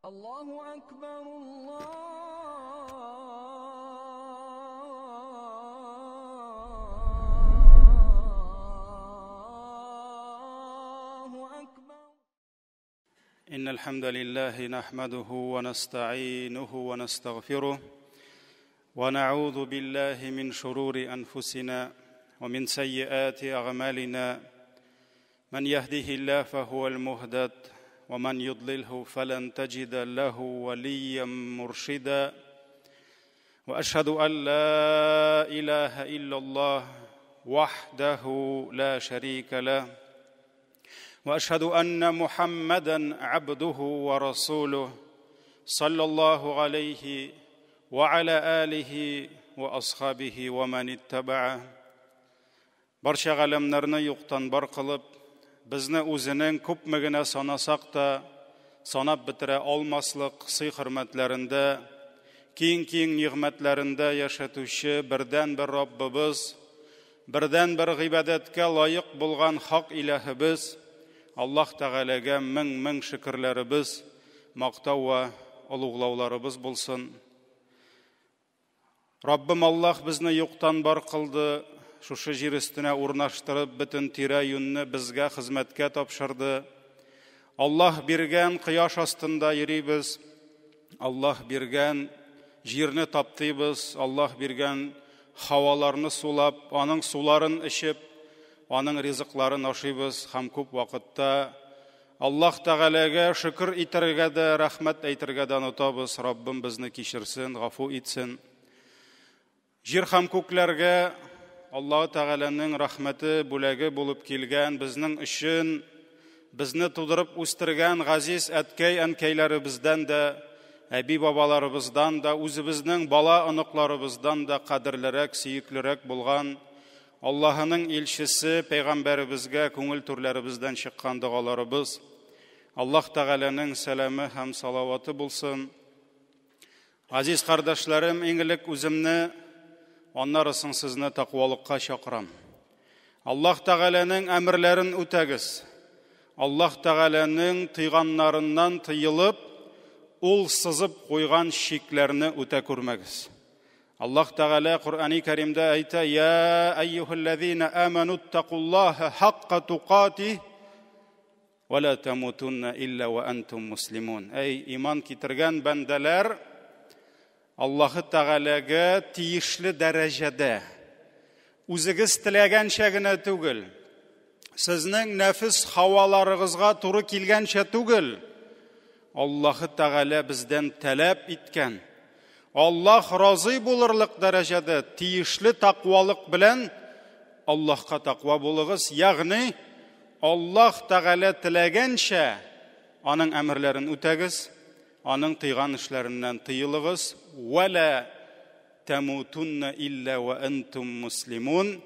Аллаһу акбар, Аллаһу акбар. إن الحمد لله نحمده ونستعينه ونستغفره ونعوذ بالله من شرور أنفسنا ومن سيئات أعمالنا من يهده الله فهو المهتد ومن يضلله فلن تجد له وليا مرشدا وأشهد أن لا إله إلا الله وحده لا شريك له واشهد ان محمدا عبده ورسوله صلى الله عليه وعلى اله واصحابه ومن اتبعه. Барча галәмнәрне юктан бар кылып, безне үзенең күпме генә санасак та, санап бетерә алмаслык сый-хөрмәтләрендә, киң-киң нигъмәтләрендә яшәтүче бердәнбер Раббыбыз, бердәнбер гыйбадәткә лаек булган хак илаһыбыз Аллаһ Тәгаләгә мең-мең шөкерләребез, мактау вә олуглауларыбыз булсын. Раббым Аллаһ безне юктан бар кылды, шушы җир өстенә урнаштырып, бөтен тирә-юньне безгә хезмәткә тапшырды. Аллаһ биргән кояш астында йөрибез, Аллаһ биргән җирне таптыйбыз, Аллаһ биргән һаваларны сулап, аның суларын эчеп, аның ризыкларын ашыйбыз һәм күп вакытта Аллаһ Тәгаләгә шөкер итәргә дә, рәхмәт әйтергә дә онытабыз. Раббым безне кичерсен, гафу итсен. Җир һәм күкләргә Аллаһ Тәгаләнең рәхмәте, бүләге булып килгән безнең өчен безне тудырып үстергән газиз әткәй-әнкәйләребездән дә, әби-бабаларыбыздан да, үзебезнең бала-оныкларыбыздан да кадерлерәк, сөеклерәк булган Аллаһының илчесе, пәйгамбәребезгә күңел түрләребездән чыккан догаларыбыз, Аллаһ Тәгаләнең сәламе һәм салаваты булсын. Газиз кардәшләрем, иң элек үземне, аннары соң сезне тәкъвалыкка чакырам. Аллаһ Тәгаләнең әмерләрен үтәгез. Аллаһ Тәгаләнең тыйганнарыннан тыелып, ул сызып куйган чикләрне үтә күрмәгез. Аллаһ Тәгалә Коръәни Кәримдә әйтә: "Я әйюһәлләзина аману иттакуллаһа хакка тукатих ва ла тамутунна илля ва антум муслимун". Әй иман китергән бәндәләр, Аллаһы Тәгаләгә тиешле дәрәҗәдә үзегез теләгәнчә генә түгел, сезнең нәфес һаваларыгызга туры килгәнчә түгел, Аллаһы Тәгалә бездән таләп иткән, Аллаһ разый булырлык дәрәҗәдә тиешле тәкъвалык белән Аллаһка тәкъва булыгыз, ягъни Аллаһ Тәгалә теләгәнчә аның әмерләрен үтәгез, аның тыйган эшләреннән тыелыгыз. Ва ла тәмутунна илля ва антум муслимун.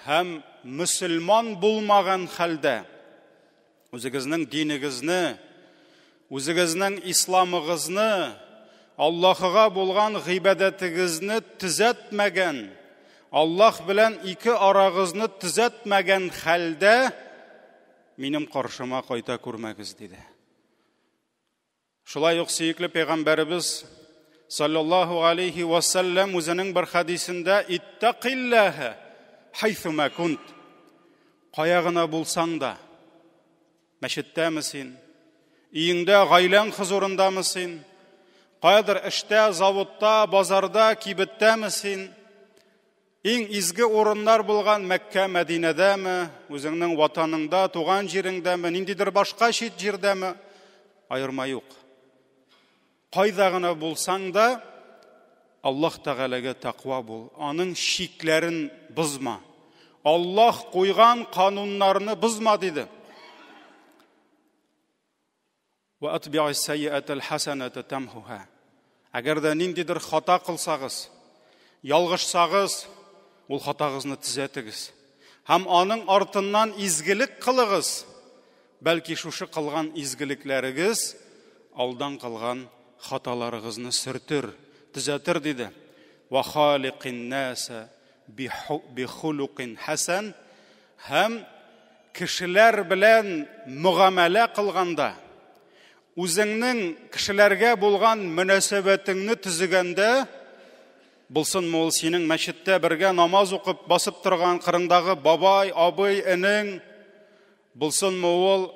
Һәм мөселман булмаган хәлдә үзегезнең динегезне, үзегезнең исламыгызны, Аллаһыга булган гыйбадәтегезне төзәтмәгән, Аллаһ белән ике арагызны төзәтмәгән хәлдә минем каршыма кайта күрмәгез, диде. Шулай ук сөекле пәйгамбәребез саллаллаһу алейхи ва саллям үзенең бер хәдисендә иттакиллаһа хайсума кунт. Кая гына булсаң да, мәчеттәме син, өеңдә, гаиләң хозурындамы син, каядыр эштә, заводта, базарда, кибеттәме син, иң изге урыннар булган Мәккә, Мәдинәдәме, үзеңнең ватаныңда, туган җиреңдәме, ниндидер башка чит җирдәме, аерма юк. Кайда гына булсаң да, Аллаһ Тәгаләгә тәкъва бул, аның чикләрен бозма. Аллаһ куйган кануннарны бозма, диде. Ва атби'ис сайиатал хасаната тамхуха. Әгәр дә ниндидер хата кылсагыз, ялгышсагыз, ул хатагызны төзәтегез. Һәм аның артыннан изгелек кылыгыз. Бәлки шушы кылган изгелекләрегез алдан кылган хаталарыгызны сөртер, төзәтер, диде. Ва халикин наса бихулукин хасан. Һәм кешеләр белән мөгамәлә кылганда, Үзеңнең кешеләргә булган мөнәсәбәтеңне төзегәндә, булсынмы ул синең мәчеттә бергә намаз укып басып торган кырыңдагы бабай, абый, энең, булсынмы ул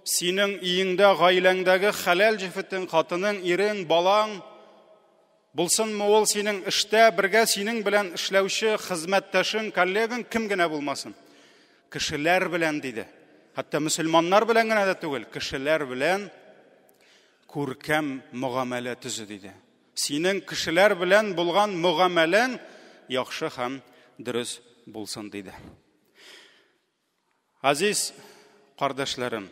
синең өеңдә, гаиләңдәге хәләл җефетең, хатының, ирең, балаң, булсынмы ул синең эштә бергә синең белән эшләүче хезмәттәшең, коллегаң, кем генә булмасын. Кешеләр белән диде. Хәтта мөселманнар белән генә дә түгел, кешеләр белән күркәм мөгамәлә төзе диде. Синең кешеләр белән булган мөгамәләң яхшы һәм дөрес булсын диде. Азиз кардәшләрем,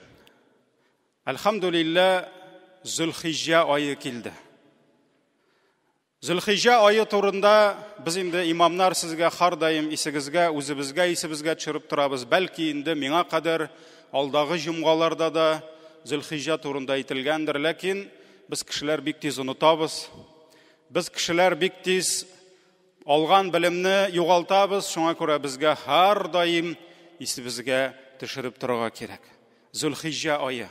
әлхәмдүлилләһ, Зөлхиҗҗә ае килде. Зөлхиҗҗә ае турында без инде имамнар сезгә һәрдаим исегезгә, үзебезгә исебезгә төшереп торабыз. Бәлки инде миңа кадәр алдагы җомгаларда да Зөлхиҗҗә турында әйтелгәндер, ләкин без кешеләр бик тиз онытабыз. Без кешеләр бик тиз алган белемне югалтабыз, шуңа күрә безгә һәрдаим исебезгә төшереп торырга кирәк. Зөлхиҗҗә ае.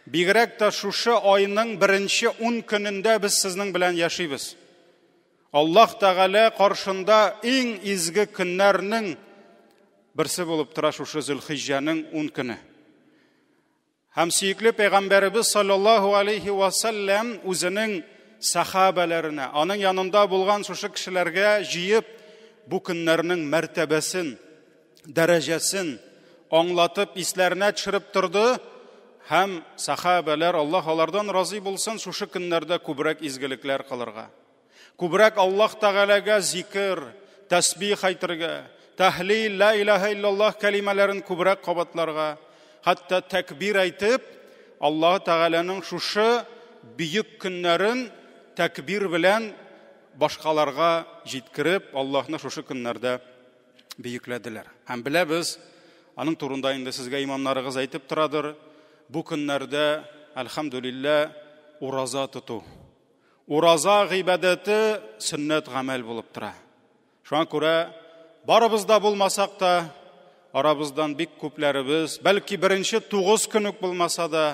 Бигрәк тә шушы айның беренче 10 көнендә без сезнең белән яшибез. Аллаһ Тәгалә каршында иң изге көннәрнең берсе булып тора шушы Зөлхиҗҗәнең 10 көне. Һәм сөекле пәйгамбәребез саллаллаһу алейхи ва саллям үзенең сахабәләренә, аның янында булган шушы кешеләргә җыеп, бу көннәрнең мәртәбәсен, дәрәҗәсен аңлатып, исләренә төшереп торды һәм сахабәләр, Аллаһ алардан разый булсын, шушы көннәрдә күбрәк изгелекләр кылырга, күбрәк Аллаһ Тәгаләгә зикер, тәсбих әйтергә, тәһлил, ла илаһа иллаллаһ кәлимәләрен күбрәк кабатларга, хәтта тәкбир әйтеп, Аллаһ Тәгаләнең шушы бөек көннәрен тәкбир белән башкаларга җиткереп, Аллаһны шушы көннәрдә бөекләделәр. Һәм беләбез, аның турында инде сезгә имамнарыгыз әйтеп торадыр, бу көннәрдә, әлхәмдүлилләһ, ураза тоту. Ураза гыйбадәте сөннәт гамәл булып тора. Шуңа күрә барыбыз да булмасак та, арабыздан бик күпләребез, бәлки беренче 9 көн үк булмаса да,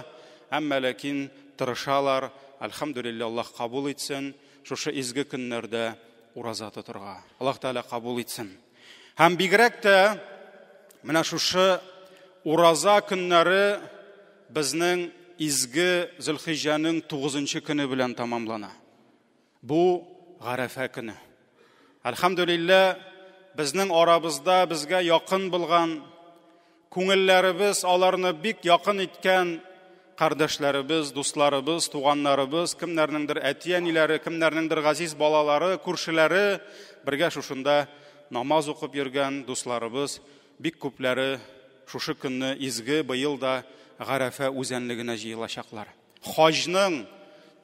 әмма ләкин тырышалар, әлхәмдүлилләһ, Аллаһ кабул итсен, шушы изге көннәрдә ураза тотырга. Аллаһ Тәгалә кабул итсен. Һәм бигрәк тә менә шушы ураза көннәре безнең изге Зөлхиҗҗәнең 9 көне белән тамамлана. Бу Гарәфә көне. Әлхәмдүлилләһ, безнең арабызда безгә якын булган, күңелләребез аларны бик якын иткән кардәшләребез, дусларыбыз, туганнарыбыз, кемнәрнеңдер әти-әниләре, кемнәрнеңдер газиз балалары, күршеләре, бергә шушында намаз укып йөргән дусларыбыз, бик күпләре шушы көнне изге быел да Гарәфә үзәнлегенә җыелачаклар. Хаҗның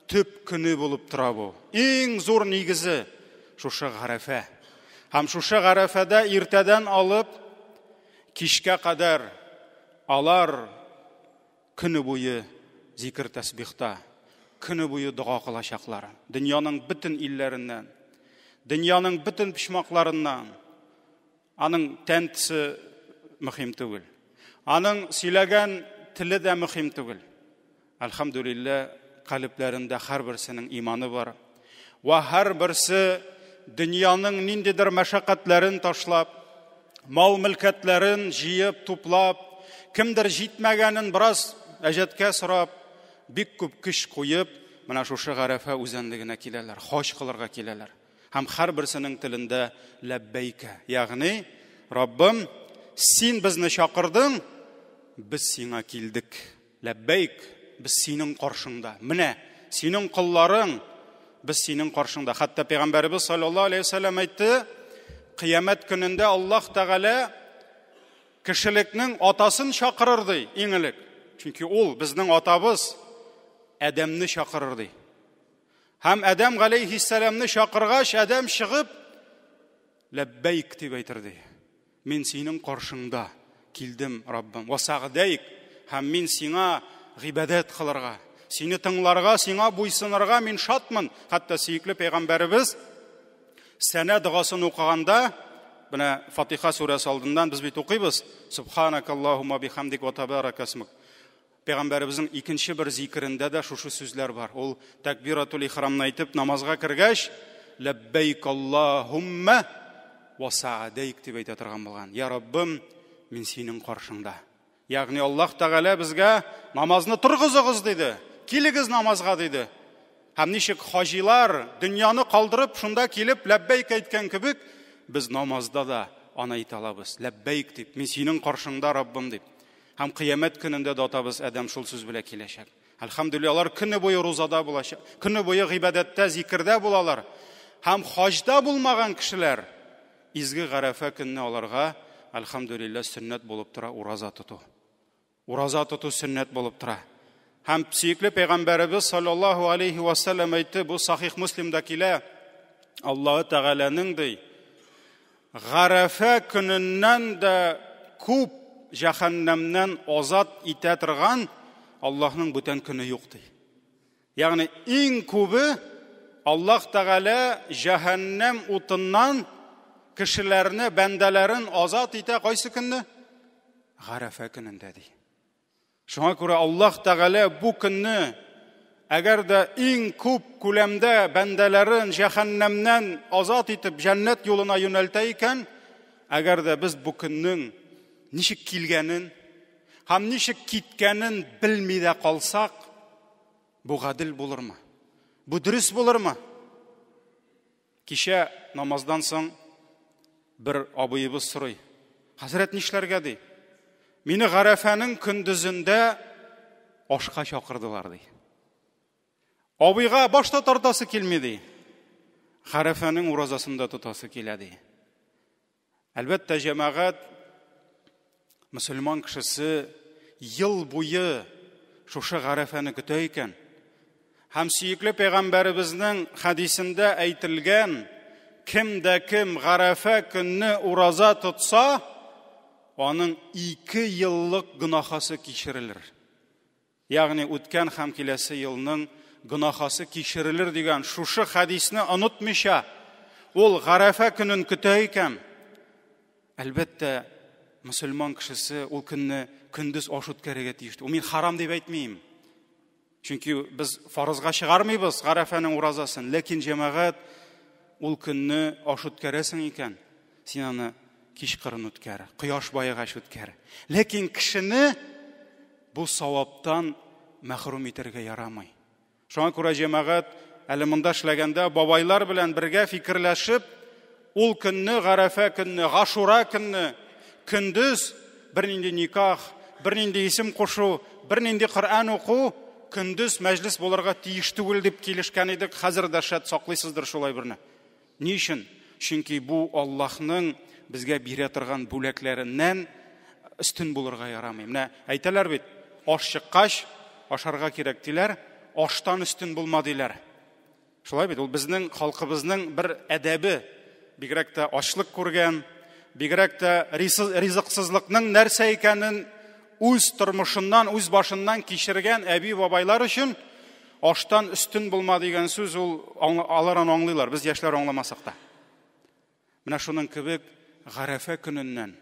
төп көне булып тора бу. Иң зур нигезе шушы Гарәфә. Һәм шушы Гарәфәдә иртәдән алып кичкә кадәр алар көне буе зикр тәсбихта, көне буе дога кылачаклар. Дөньяның бөтен илләреннән, дөньяның бөтен почмакларыннан. Аның тән төсе мөһим түгел. Аның сөйләгән теле дә мөһим түгел. Әлхәмдүлилләһ, калебләрендә һәрберсенең иманы бар. Вә һәрберсе дөньяның ниндидер мәшәкатьләрен ташлап, мал-мөлкәтләрен җыеп, туплап, кемдер җитмәгәнен бераз әҗәткә сорап, бик күп көч куеп, менә шушы Гарәфә үзәнлегенә киләләр, хаҗ кылырга киләләр. Һәм һәрберсенең телендә ләббәйкә, ягъни Раббым, син безне чакырдың, без сиңа килдек. Ләббәйк, без синең каршыңда. Менә синең колларың, без синең каршыңда. Хәтта Пәйгамбәребез саллаллаһу алейһи ва сәлләм әйтте, кыямәт көнендә Аллаһ Тәгалә кешелекнең атасын чакырыр ди, иң элек. Чөнки ул безнең атабыз, Адәмне чакырыр ди. Һәм Адәм галәйһиссәламны чакыргач, Адәм чыгып, ләббәйк дип әйтер ди. Мин синең каршыңда килдем, Раббым. Ва сәгъдәйк, һәм мин сиңа гыйбадәт кылырга, сине тыңларга, сиңа буйсынырга мин шатмын. Хәтта сөекле пәйгамбәребез сәнә догасын укыганда, менә Фатиха сүрәсе алдыннан без бит укыйбыз, Субханакаллаһумма бихамдик ва табаракасмик. Пәйгамбәребезнең икенче бер зикерендә дә шушы сүзләр бар. Ул тәкбиратул ихрамны әйтеп намазга кергәч, ләббәйк Аллаһумма ва саадәйк дип әйтә торган булган. Я Раббым, мин синең каршыңда. Ягъни Аллаһ Тәгалә безгә намазны торгызыгыз диде. Килегез намазга диде. Һәм ничек хаҗилар дөньяны калдырып шунда килеп ләббәйк әйткән кебек, без намазда да аны әйтә алабыз. Ләббәйк дип, мин синең каршыңда, Раббым дип. Һәм кыямәт көнендә дә атабыз Адәм шул сүз белән киләчәк. Әлхәмдүлилләһ, алар көне буе рузада булачак, көне буе гыйбадәттә, зикердә булалар. Һәм хаҗда булмаган кешеләр изге Гарәфә көнне аларга, әлхәмдүлилләһ, сөннәт булып тора ураза тоту. Ураза тоту сөннәт булып тора. Һәм сөекле пәйгамбәребез саллаллаһу алейхи ва саллям әйтте, бу сахих Муслимда килә. Аллаһы Тәгаләнең ди, Гарәфә көненнән дә күп җәһәннәмнән азат итә торган Аллаһның бүтән көне юк ди. Ягъни иң күбе Аллаһ Тәгалә җәһәннәм утыннан кешеләрне, бәндәләрен азат итә кайсы көнне? Гарәфә көнендә ди. Шуңа күрә Аллаһ Тәгалә бу көнне әгәр дә иң күп күләмдә бәндәләрен җәһәннәмнән азат итеп җәннәт юлына юнәлтә икән, әгәр дә без бу көннең ничек килгәнен һәм ничек киткәнен белми дә калсак, бу гадел булырмы? Бу дөрес булырмы? Кичә намаздан соң бер абыебыз сорый. Хәзрәт нишләргә ди? Мине Гарәфәнең көндезендә ашка чакырдылар ди. Абыйга баш та тартасы килми ди. Гарәфәнең уразасын да тотасы килә ди. Әлбәттә, җәмәгать мөселман кешесе ел буе шушы Гарәфәне көтә икән. Һәм сөекле пәйгамбәребезнең хәдисендә әйтелгән, кем дә кем Гарәфә көнне ураза тотса, аның 2 еллык гөнаһасы кичерелер. Ягъни үткән һәм киләсе елның гөнаһасы кичерелер дигән шушы хәдисне онытмыйча, ул Гарәфә көнен көтә икән, әлбәттә, мөселман кешесе ул көнне көндез аш үткәрергә тиеш. Ул мин харам дип әйтмим. Чөнки без фарызга чыгармыйбыз Гарәфәнең уразасын, ләкин җәмәгать ул көнне аш үткәрәсең икән, син аны кичкырын үткәр, кояш баегач үткәр. Ләкин кешене бу саваптан мәхрүм итәргә ярамый. Шуңа күрә җәмәгать әле монда эшләгәндә бабайлар белән бергә фикерләшеп, ул көнне, Гарәфә көнне, Гашура көнне, көндез бернинди никах, бернинди исем кушу, бернинди Коръән уку көндез мәҗлес булырга тиеш түгел дип килешкән идек. Хәзер дә шәт саклыйсыздыр шулай берне. Ни өчен? Чөнки бу Аллаһның безгә бирә торган бүләкләреннән өстен булырга ярамый. Менә әйтәләр бит, аш чыккач, ашарга кирәк диләр, аштан өстен булма диләр. Шулай бит, ул безнең халкыбызның бер әдәбе, бигрәк тә ачлык күргән, бигрәк тә ризыксызлыкның нәрсә икәнен үз тормышыннан, үз башыннан кичергән әби-бабайлар өчен аштан өстен булма дигән сүз ул алар аны аңлыйлар, без яшьләр аңламасак та. Менә шуның кебек Гарәфә көненнән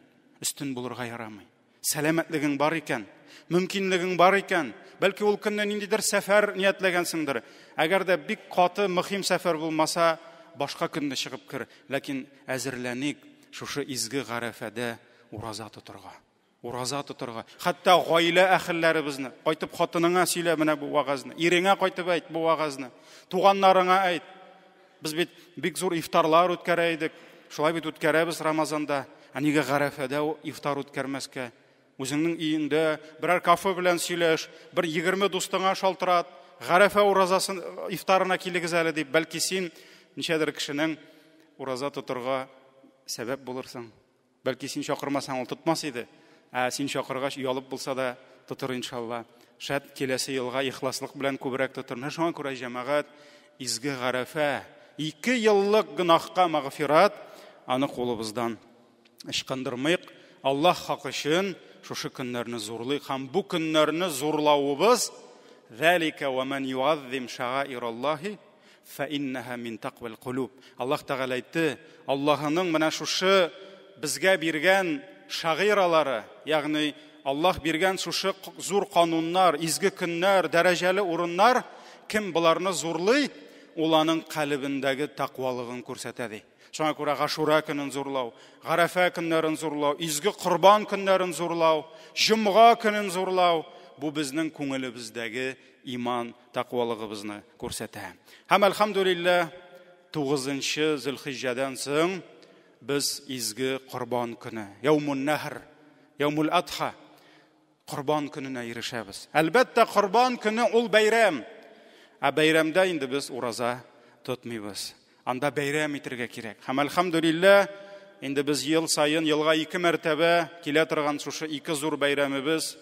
өстен булырга ярамый. Сәламәтлегең бар икән, мөмкинлегең бар икән, бәлки ул көнне ниндидер сәфәр ниятләгәнсеңдер. Әгәр дә бик каты, мөһим сәфәр булмаса, башка көнне чыгып кер. Ләкин әзерләник шушы изге Гарәфәдә ураза тотырга. Ураза тотырга. Хәтта гаилә әһелләребезне, кайтып хатыныңа сөйлә менә бу вәгазьне, иреңә кайтып әйт бу вәгазьне, туганнарыңа әйт. Без бит бик зур ифтарлар үткәрә идек. Шулай бит үткәрәбез Рамазанда. Ә нигә Гарәфәдә ифтар үткәрмәскә? Үзеңнең өеңдә берәр кафе белән сөйләш, бер 20 дустыңа шалтырат, Гарәфә уразасын ифтарына килегез әле дип, бәлки син ничәдер кешенең ураза тотырга сәбәп булырсың. Бәлки син чакырмасаң ул тотмас иде. Ә син чакыргач, оялып булса да тотыр иншалла. Шәт киләсе елга ихласлык белән күбрәк тотыр. Менә шуңа күрә җәмәгать изге Гарәфә, 2 еллык гөнаһка мәгъфират, аны кулыбыздан ычкындырмыйк. Аллаһ хакы өчен шушы көннәрне зурлыйк һәм бу көннәрне зурлавыбыз Зәлика ва ман юаззим шагаираллаһи фәиннәһә мин тәкъвәл кулуб. Аллаһ Тәгалә әйтте, Аллаһының менә шушы безгә биргән шагыйралары, ягъни Аллаһ биргән шушы зур кануннар, изге көннәр, дәрәҗәле урыннар, кем боларны зурлый, ул аның калебендәге тәкъвалыгын күрсәтә ди. Шуңа күрә Гашура көнен зурлау, Гарәфә көннәрен зурлау, изге Корбан көннәрен зурлау, җомга көнен зурлау, бу безнең күңелебездәге иман тәкъвалыгыбызны күрсәтә. Һәм әлхәмдүлилләһ, 9 Зөлхиҗҗәдән соң без изге Корбан көне, Яумун Нәһр, Яумул Адха, Корбан көненә ирешәбез. Әлбәттә, Корбан көне ул бәйрәм. Ә бәйрәмдә инде без ураза тотмыйбыз. Анда бәйрәм итәргә кирәк. Һәм әлхәмдүлилләһ, инде без ел саен, елга 2 мәртәбә килә торган шушы 2 зур бәйрәмебез,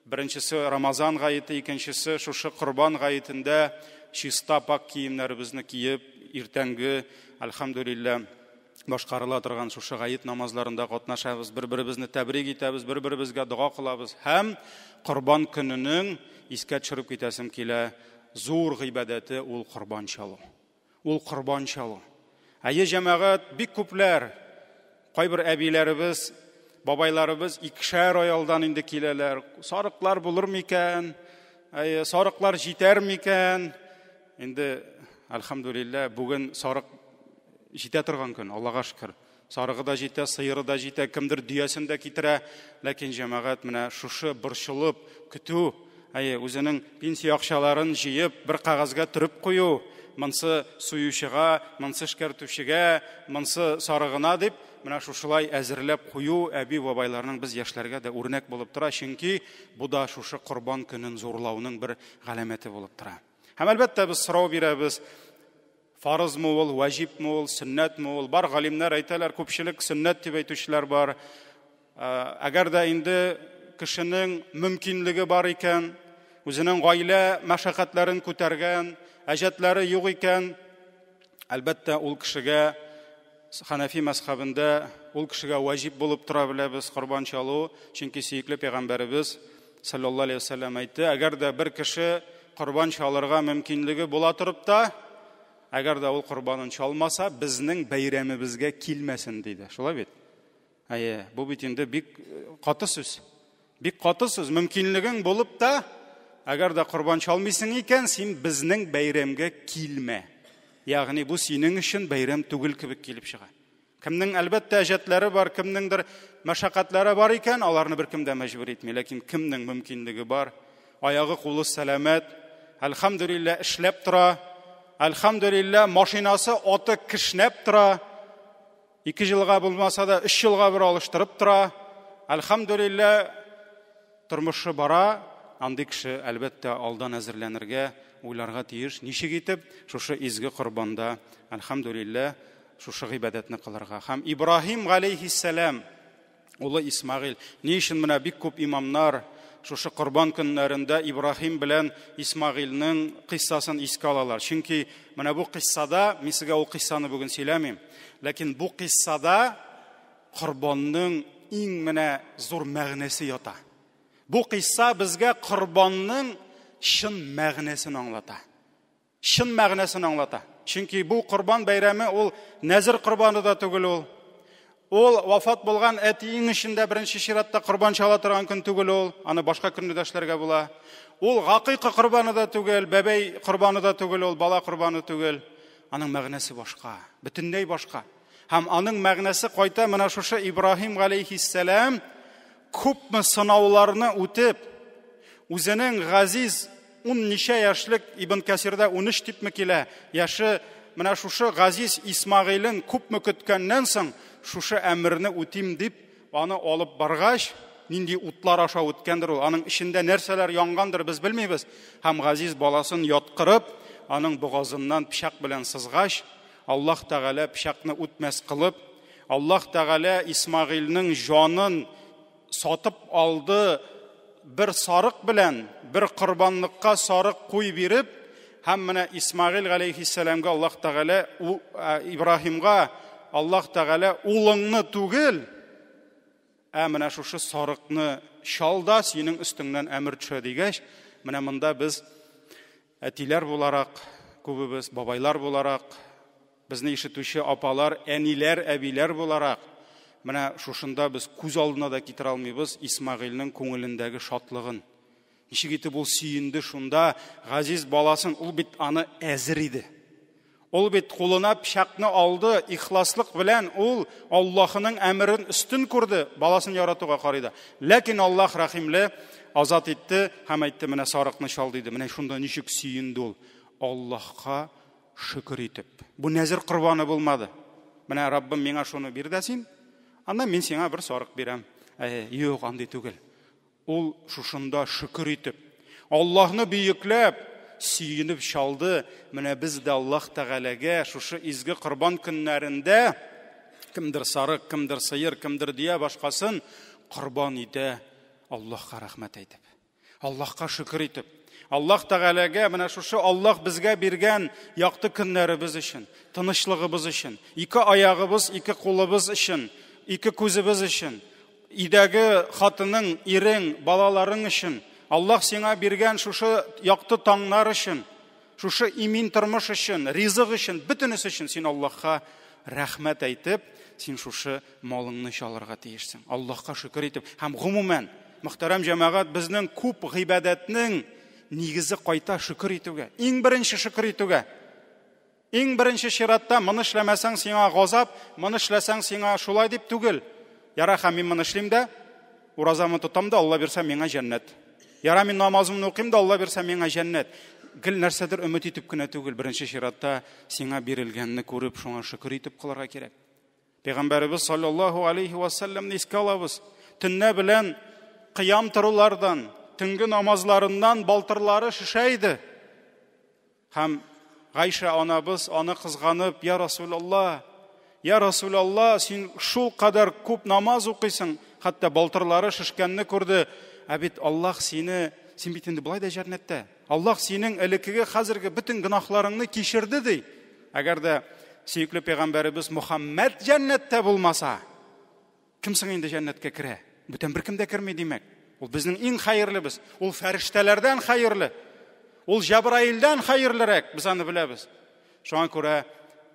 беренчесе Рамазан гаете, икенчесе шушы Корбан гаетендә чиста пак киемнәребезне киеп, иртәнге, әлхәмдүлилләһ, башкарыла торган шушы гает намазларында катнашабыз, бер-беребезне тәбрик итәбез, бер-беребезгә дога кылабыз. Һәм Корбан көненең искә төшереп китәсем килә, зур гыйбадәте ул корбан чалу. Ул корбан чалу. Әйе, җәмәгать, бик күпләр, кайбер әбиләребез, бабайларыбыз икешәр ай алдан инде киләләр. Сарыклар булыр микән? Әйе, сарыклар җитәр микән? Инде, әлхәмдүлилләһ, бүген сарык җитә торган көн, Аллага шөкер. Сарыгы да җитә, сыеры да җитә, кемдер дөясен дә китерә. Ләкин җәмәгать менә шушы борчылып көтү, әйе, үзенең пенсия акчаларын җыеп, бер кәгазьгә төреп кую, монсы суючыга, монсы эшкәртүчегә, монсы сарыгына дип, менә шушылай әзерләп кую әби-бабайларның без яшьләргә дә үрнәк булып тора, чөнки бу да шушы Корбан көнен зурлауның бер галәмәте булып тора. Һәм әлбәттә без сорау бирәбез, фарызмы ул, ваҗибме ул, сөннәтме ул? Бар галимнәр әйтәләр, күпчелек сөннәт дип әйтүчеләр бар. Әгәр дә инде кешенең мөмкинлеге бар икән, үзенең гаилә мәшәкатьләрен күтәргән, әҗәтләре юк икән, әлбәттә, ул кешегә Ханафи мәзхәбендә ул кешегә ваҗиб булып тора беләбез корбан чалу, чөнки сөекле пәйгамбәребез саллаллаһу алейһи вәсәлләм әйтте, әгәр дә бер кеше корбан чалырга мөмкинлеге була торып та, әгәр дә ул корбанын чалмаса, безнең бәйрәмебезгә килмәсен диде. Шулай бит? Әйе, бу бит инде бик каты сүз. Бик каты сүз. Мөмкинлегең булып та, әгәр дә корбан чалмыйсың икән, син безнең бәйрәмгә килмә. Ягъни бу синең өчен бәйрәм түгел кебек килеп чыга. Кемнең әлбәттә әҗәтләре бар, кемнеңдер мәшәкатьләре бар икән, аларны беркем дә мәҗбүр итми. Ләкин кемнең мөмкинлеге бар, аягы кулы сәламәт, әлхәмдүлилләһ эшләп тора, әлхәмдүлилләһ машинасы аты кешнәп тора, 2 елга булмаса да 3 елга бер алыштырып тора. Әлхәмдүлилләһ, тормышы бара. Андый кеше әлбәттә алдан әзерләнергә, уйларга тиеш. Ничек итеп шушы изге корбанда, әлхәмдүлилләһ, шушы гыйбадәтне кылырга. Һәм Ибраһим галәйһиссәлам улы Исмагыйль. Ни өчен менә бик күп имамнар шушы корбан көннәрендә Ибраһим белән Исмагыйльнең кыйссасын искә алалар? Чөнки менә бу кыйссада, мин сезгә ул кыйссаны бүген сөйләмим, ләкин бу кыйссада корбанның иң менә зур мәгънәсе ята. Бу кыйсса безгә корбанның чын мәгънәсен аңлата. Чын мәгънәсен аңлата. Чөнки бу корбан бәйрәме ул нәзер корбаны да түгел ул. Ул вафат булган әтиең өчен дә беренче чиратта корбан чала торган көн түгел ул. Аны башка көнне дә эшләргә була. Ул гакыйка корбаны да түгел, бәбәй корбаны да түгел ул, бала корбаны түгел. Аның мәгънәсе башка, бөтенләй башка. Һәм аның мәгънәсе кайта менә шушы Ибраһим галәйһиссәлам күпме сынауларны үтеп, үзенең газиз ун ничә яшьлек, Ибн Кәсирдә 13 дипме килә, яше менә шушы газиз Исмагыйлен күпме көткәннән соң, шушы әмерне үтим дип, аны алып баргач, нинди утлар аша үткәндер ул, аның эчендә нәрсәләр янгандыр, без белмибез. Һәм газиз баласын яткырып, аның богазыннан пычак белән сызгач, Аллаһ Тәгалә пычакны үтмәс кылып, Аллаһ Тәгалә Исмагыйльнең җанын сатып алды бер сарык белән, бер корбанлыкка сарык куй биреп, һәм менә Исмагыйль галәйһиссәламгә Аллаһ Тәгалә, Ибраһимга Аллаһ Тәгалә улыңны түгел, ә менә шушы сарыкны чал да синең өстеңнән әмер төшә дигәч, менә монда без әтиләр буларак, күбебез, бабайлар буларак, безне ишетүче апалар, әниләр, әбиләр буларак, Менә шушында без күз алдына да китерә алмыйбыз Исмәгыйльнең күңелендәге шатлыгын. Ничек итеп ул сөенде шунда газиз баласын, ул бит аны әзер иде. Ул бит кулына пычакны алды, ихласлык белән ул Аллаһының әмерен өстен күрде, баласын яратуга карый да. Ләкин Аллаһ рәхимле, азат итте һәм әйтте, менә сарыкны чал диде. Менә шунда ничек сөенде ул. Аллаһка шөкер итеп. Бу нәзер корбаны булмады. Менә Раббым миңа шуны бир дә син, аннан мин сиңа бер сарык бирәм. Юк, андый түгел. Ул шушында шөкер итеп, Аллаһны бөекләп, сөенеп чалды. Менә без дә Аллаһ Тәгаләгә шушы изге корбан көннәрендә кемдер сарык, кемдер сыер, кемдер дөя башкасын корбан итә, Аллаһка рәхмәт әйтеп, Аллаһка шөкер итеп. Аллаһ Тәгаләгә менә шушы Аллаһ безгә биргән якты көннәребез өчен, тынычлыгыбыз өчен, ике аягыбыз, ике кулыбыз өчен, ике күзебез өчен, өйдәге хатының, ирең, балаларың өчен, Аллаһ сиңа биргән шушы якты таңнар өчен, шушы имин тормыш өчен, ризык өчен, бөтенесе өчен син Аллаһка рәхмәт әйтеп, син шушы малыңны чалырга тиешсең. Аллаһка шөкер итеп һәм гомумән, мөхтәрәм җәмәгать, безнең күп гыйбадәтнең нигезе кайта шөкер итүгә. Иң беренче шөкер итүгә. Иң беренче чиратта моны эшләмәсәң сиңа газап, моны эшләсәң сиңа шулай дип түгел. Яра, һәм мин моны эшлим дә, уразамны тотам да, Алла бирсә миңа җәннәт. Яра, мин намазымны укыйм да, Алла бирсә миңа җәннәт. Гел нәрсәдер өмет итеп кенә түгел, беренче чиратта сиңа бирелгәнне күреп, шуңа шөкер итеп калырга кирәк. Пәйгамбәребез саллаллаһу алейхи ва саллямны искә алабыз. Төннә белән кыям торулардан, төнге намазларыннан балтырлары шешә иде. Һәм Гайша анабыз аны кызганып, Я Расулалла, Я Расулалла, син шул кадәр күп намаз укыйсың, хәтта балтырлары шешкәнне күрде. Ә бит Аллаһ сине, син бит инде болай да җәннәттә. Аллаһ синең элеккеге, хәзерге бөтен гөнаһларыңны кичерде ди. Әгәр дә сөекле пәйгамбәребез Мухаммәд җәннәттә булмаса, кем соң инде җәннәткә керә? Бүтән беркем дә керми, димәк. Ул безнең иң хәерлебез. Ул фәрештәләрдән хәерле. Ул Җәбраилдән хәерлерәк, без аны беләбез. Шуңа күрә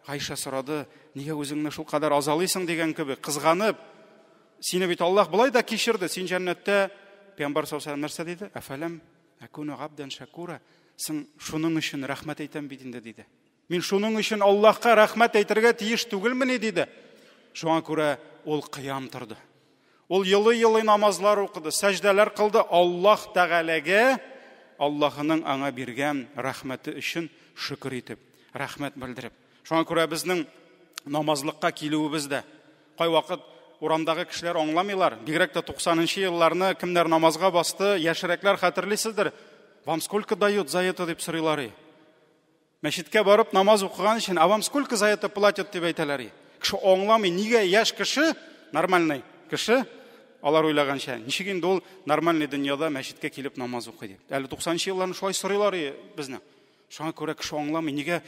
Гайша сорады, нигә үзеңне шул кадәр азалыйсың дигән кебек, кызганып, сине бит Аллаһ болай да кичерде, син җәннәттә. Пәйгамбәр саллаллаһу алейһи ва сәлләм нәрсә диде? Әфәләм әкуну габдан шакура. Соң шуның өчен рәхмәт әйтәм бит инде, диде. Мин шуның өчен Аллаһка рәхмәт әйтергә тиеш түгелмени, диде. Шуңа күрә ул кыям торды. Ул елый-елый намазлар укыды, сәҗдәләр кылды. Аллаһ Тәгаләгә Аллаһының аңа биргән рәхмәте өчен шөкер итеп, рәхмәт белдереп. Шуңа күрә безнең намазлыкка килүебез дә кайвакыт урамдагы кешеләр аңламыйлар. Бигрәк тә туксанынчы елларны кемнәр намазга басты, яшьрәкләр хәтерлисездер. Вам сколько дают за это дип сорыйлар. Мәчеткә барып намаз укыган өчен, а вам сколько за это платят дип әйтәләр. Кеше аңламый, нигә яшь кеше, нормальный кеше, алар уйлаганча, ничек инде ул нормальный дөньяда мәчеткә килеп намаз укый дип. Әле туксанынчы елларны шулай сорыйлар безне. Шуңа күрә кеше аңламый, нигә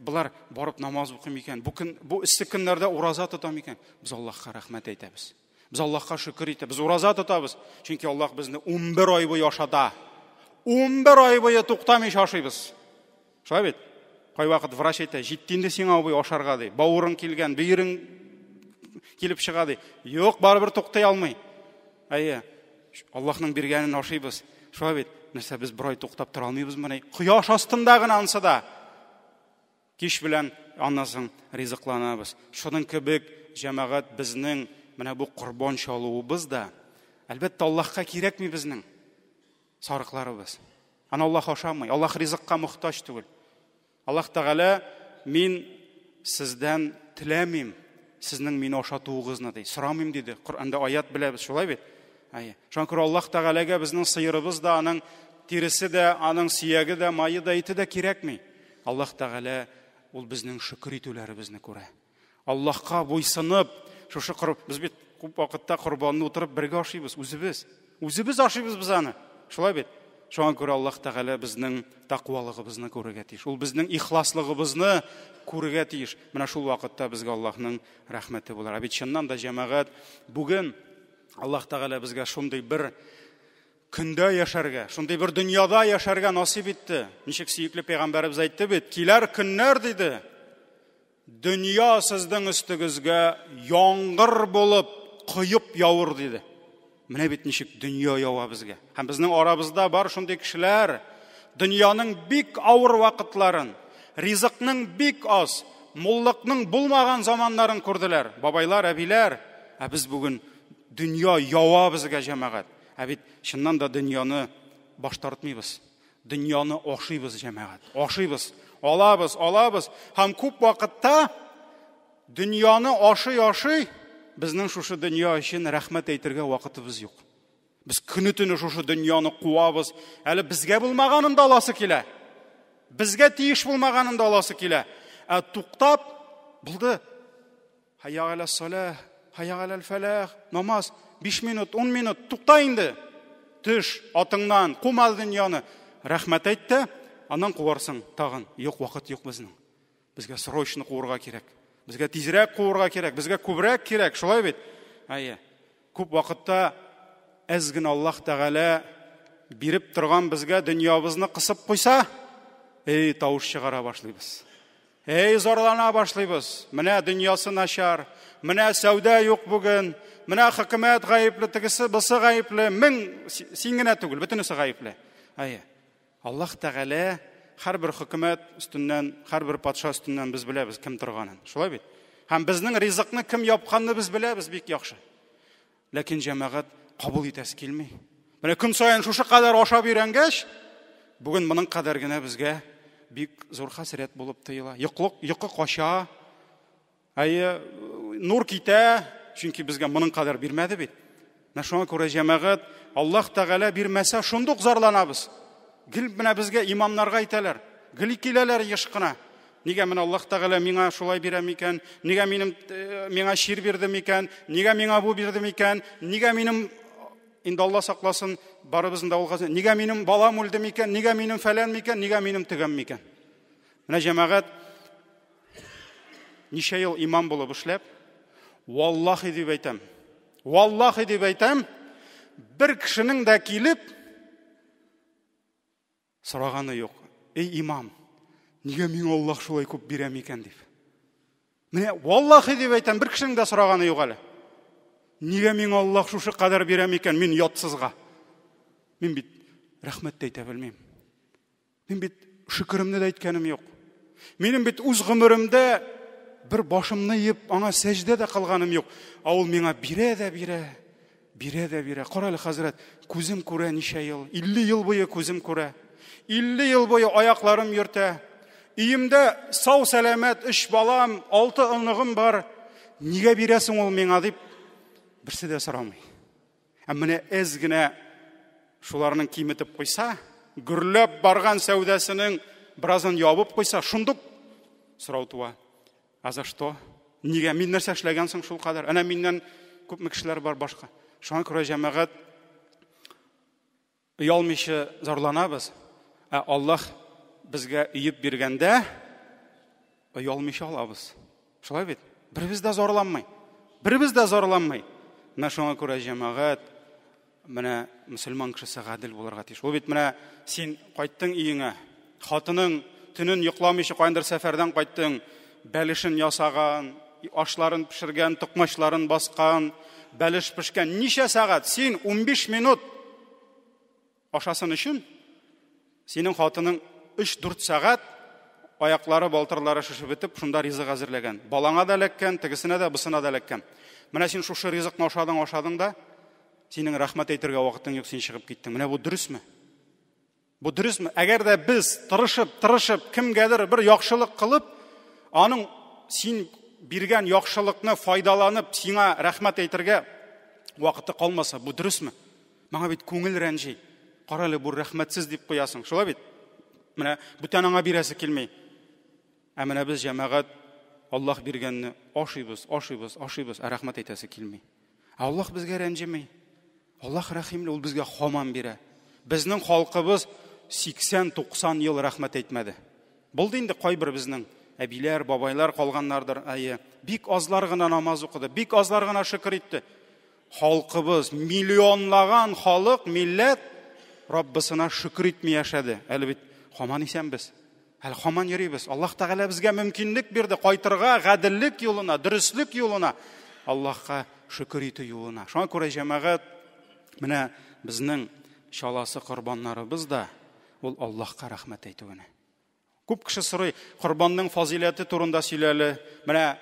болар барып намаз укый микән? Бу көн, бу эссе көннәрдә ураза тота микән? Без Аллаһка рәхмәт әйтәбез. Без Аллаһка шөкер итәбез, ураза тотабыз. Чөнки Аллаһ безне 11 ай буе ашата. 11 ай буе туктамыйча ашыйбыз. Шулай бит? Кайвакыт врач әйтә, җитте инде сиңа абый ашарга ди. Бавырың килгән, бөерең килеп чыга ди. Юк, барыбер туктый алмый. Әйе, Аллаһның биргәнен ашыйбыз. Шулай бит? Нәрсә, без бер ай туктап тора алмыйбызмыни? Кояш астында гына ансы да. Кич белән аннан соң ризыкланабыз. Шуның кебек, җәмәгать, безнең менә бу корбан чалуыбыз да, әлбәттә, Аллаһка кирәкми безнең сарыкларыбыз. Аны Аллаһ ашамый, Аллаһ ризыкка мохтаҗ түгел. Аллаһ Тәгалә, мин сездән теләмим, сезнең мине ашатуыгызны ди, сорамыйм диде. Коръәндә аят беләбез, шулай бит? Әйе. Шуңа күрә Аллаһ Тәгаләгә безнең сыерыбыз да, аның тиресе дә, аның сөяге дә, мае да, ите дә кирәкми. Аллаһ Тәгалә ул безнең шөкер итүләребезне күрә. Аллаһка буйсынып, шушы без бит күп вакытта корбанны утырып бергә ашыйбыз, үзебез. Үзебез ашыйбыз без аны. Шулай бит? Шуңа күрә Аллаһ Тәгалә безнең тәкъвалыгыбызны күрергә тиеш. Ул безнең ихласлыгыбызны күрергә тиеш. Менә шул вакытта безгә Аллаһның рәхмәте булыр. Ә бит чыннан да, җәмәгать, бүген Аллаһ Тәгалә безгә шундый бер көндә яшәргә, шундый бер дөньяда яшәргә насыйп итте. Ничек сөекле пәйгамбәребез әйтте бит, киләр көннәр диде. Дөнья сезнең өстегезгә яңгыр булып коеп явыр диде. Менә бит ничек дөнья ява безгә. Һәм безнең арабызда бар шундый кешеләр, дөньяның бик авыр вакытларын, ризыкның бик аз, муллыкның булмаган заманнарын күрделәр. Бабайлар, әбиләр, ә без бүген дөнья ява безгә, җәмәгать. Ә бит чыннан да дөньяны баш тартмыйбыз. Дөньяны ашыйбыз, җәмәгать. Ашыйбыз, алабыз, алабыз. Һәм күп вакытта дөньяны ашый-ашый безнең шушы дөнья өчен рәхмәт әйтергә вакытыбыз юк. Без көне-төне шушы дөньяны куабыз. Әле безгә булмаганын да аласы килә. Безгә тиеш булмаганын да аласы килә. Ә туктап, булды. Hayya аля салах, hayya аля фәлах, намаз 5 минут, 10 минут, тукта инде. Төш атыңнан, кума дөньяны. Рәхмәт әйт тә, аннан куарсың тагын. Юк, вакыт юк безнең. Безгә срочно куырга кирәк. Безгә тизрәк куырга кирәк, безгә күбрәк кирәк, шулай бит? Әйе. Күп вакытта әз генә Аллаһ Тәгалә биреп торган безгә дөньябызны кысып куйса, эй, тавыш чыгара башлыйбыз. Эй, зарлана башлыйбыз. Менә дөньясы начар, менә сәүдә юк бүген, менә хөкүмәт гаепле, тегесе, бусы гаепле, мең син генә түгел, бөтенесе гаепле. Әйе. Аллаһ Тәгалә һәрбер хөкүмәт өстеннән, һәрбер патша өстеннән без беләбез кем торганын. Шулай бит? Һәм безнең ризыкны кем япканны без беләбез бик яхшы. Ләкин җәмәгать кабул итәсе килми. Менә көн саен шушы кадәр ашап өйрәнгәч, бүген моның кадәр генә безгә бик зур хәсрәт булып тоела. Йоклык, йокы кача. Әйе, нур китә, чөнки безгә моның кадәр бирмәде бит. Менә шуңа күрә җәмәгать Аллаһ Тәгалә бирмәсә, шундук зарланабыз. Гел менә безгә имамнарга әйтәләр. Гел киләләр еш кына. Нигә менә Аллаһ Тәгалә миңа шулай бирә микән? Нигә минем миңа чир бирде микән? Нигә миңа бу бирде микән? Нигә минем инде Алла сакласын, барыбызны да ул Нигә минем балам үлде микән? Нигә минем фәлән микән? Нигә минем тегәм микән? Менә җәмәгать ничә ел имам булып эшләп, валлахи дип әйтәм. Валлахи дип әйтәм, бер кешенең дә килеп сораганы юк. Эй имам, нигә миңа Аллаһ шулай күп бирә микән дип. Менә валлахи дип әйтәм, бер кешенең дә сораганы юк әле. Нигә миңа Аллаһ шушы кадәр бирә микән, мин ятсызга? Мин бит рәхмәт тә әйтә белмим. Мин бит шөкеремне дә әйткәнем юк. Минем бит үз гомеремдә бер башымны иеп, аңа сәҗдә дә кылганым юк. Ә ул миңа бирә дә бирә, бирә дә бирә. Кара әле, хәзрәт, күзем күрә ничә ел, 50 ел буе күзем күрә. 50 ел буе аякларым йөртә. Өемдә сау сәламәт өч балам, алты оныгым бар. Нигә бирәсең ул миңа дип берсе дә сорамый. Ә менә әз генә шуларның киметеп куйса, гөрләп барган сәүдәсенең беразын ябып куйса, шундук сорау туа. А за что? Нигә? Мин нәрсә эшләгән соң шул кадәр? Әнә миннән күпме кешеләр бар башка. Шуңа күрә җәмәгать оялмыйча зарланабыз, ә Аллаһ безгә өеп биргәндә оялмыйча алабыз. Шулай бит? Беребез дә зарланмый. Беребез дә зарланмый. Менә шуңа күрә җәмәгать менә мөселман кешесе гадел булырга тиеш. Ул бит менә син кайттың өеңә, хатының төнен йокламыйча каяндыр сәфәрдән кайттың, бәлешен ясаган, ашларын пешергән, токмачларын баскан, бәлеш пешкән. Ничә сәгать? Син 15 минут ашасын өчен синең хатының 3-4 сәгать аяклары, балтырлары шешеп бетеп, шунда ризык әзерләгән. Балаңа да эләккән, тегесенә дә, бусына да эләккән. Менә син шушы ризыкны ашадың, ашадың да, синең рәхмәт әйтергә вакытың юк, син чыгып киттең. Менә бу дөресме? Бу дөресме? Әгәр дә без тырышып, тырышып кемгәдер бер яхшылык кылып, аның син биргән яхшылыкны файдаланып, сиңа рәхмәт әйтергә вакыты калмаса, бу дөресме? Маңа бит күңел рәнҗи. Кара әле, бу рәхмәтсез дип куясың. Шулай бит? Менә бүтән аңа бирәсе килми. Ә менә без җәмәгать Аллаһ биргәнне ашыйбыз, ашыйбыз, ашыйбыз, ә рәхмәт әйтәсе килми. Ә Аллаһ безгә рәнҗеми. Аллаһ рәхимле, ул безгә хаман бирә. Безнең халкыбыз 80-90 ел рәхмәт әйтмәде. Булды инде кайбер безнең әбиләр, бабайлар калганнардыр, әйе. Бик азлар гына намаз укыды, бик азлар гына шөкер итте. Халкыбыз, миллионлаган халык, милләт Раббысына шөкер итми яшәде. Әле бит хаман исәнбез. Әле хаман йөрибез. Аллаһ Тәгалә безгә мөмкинлек бирде кайтырга гаделлек юлына, дөреслек юлына. Аллаһка шөкер итү юлына. Шуңа күрә, җәмәгать, менә безнең чаласы корбаннарыбыз да ул Аллаһка рәхмәт әйтү генә. Күп кеше сорый, корбанның фазиләте турында сөйләле. Менә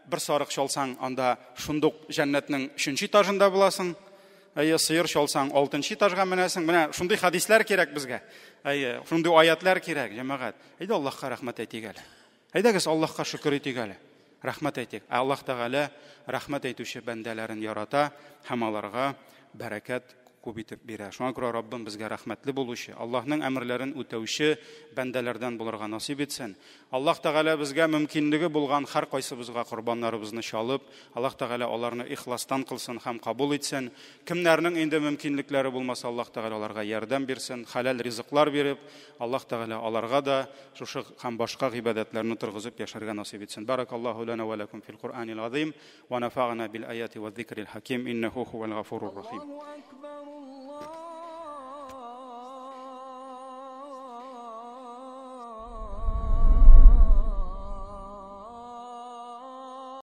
бер сарык чалсаң, анда шундук җәннәтнең өченче этажында буласың. Әйе, сыер чалсаң, алтынчы этажга менәсең. Менә шундый хәдисләр кирәк безгә. Әйе, шундый аятлар кирәк, җәмәгать. Әйдә Аллаһка рәхмәт әйтик әле. Әйдәгез Аллаһка шөкер итик әле. Рәхмәт әйтик. Ә Аллаһ Тәгалә рәхмәт әйтүче бәндәләрен ярата һәм аларга бәрәкәт күп итеп бирә. Шуңа күрә Раббым безгә рәхмәтле булучы, Аллаһның әмерләрен үтәүче бәндәләрдән булырга насыйп итсен. Аллаһ Тәгалә безгә мөмкинлеге булган һәркайсыбызга корбаннарыбызны чалып, Аллаһ Тәгалә аларны ихластан кылсын һәм кабул итсен. Кемнәрнең инде мөмкинлекләре булмаса, Аллаһ Тәгалә аларга ярдәм бирсен, хәләл ризыклар биреп, Аллаһ Тәгалә аларга да шушы һәм башка гыйбадәтләрне торгызып яшәргә насыйп итсен. Баракаллаһу лана ва лакум фил Куръанил азим ва нафагана бил аяти ва зикрил хаким иннаху хувал гафурур рахим. الله أكبر.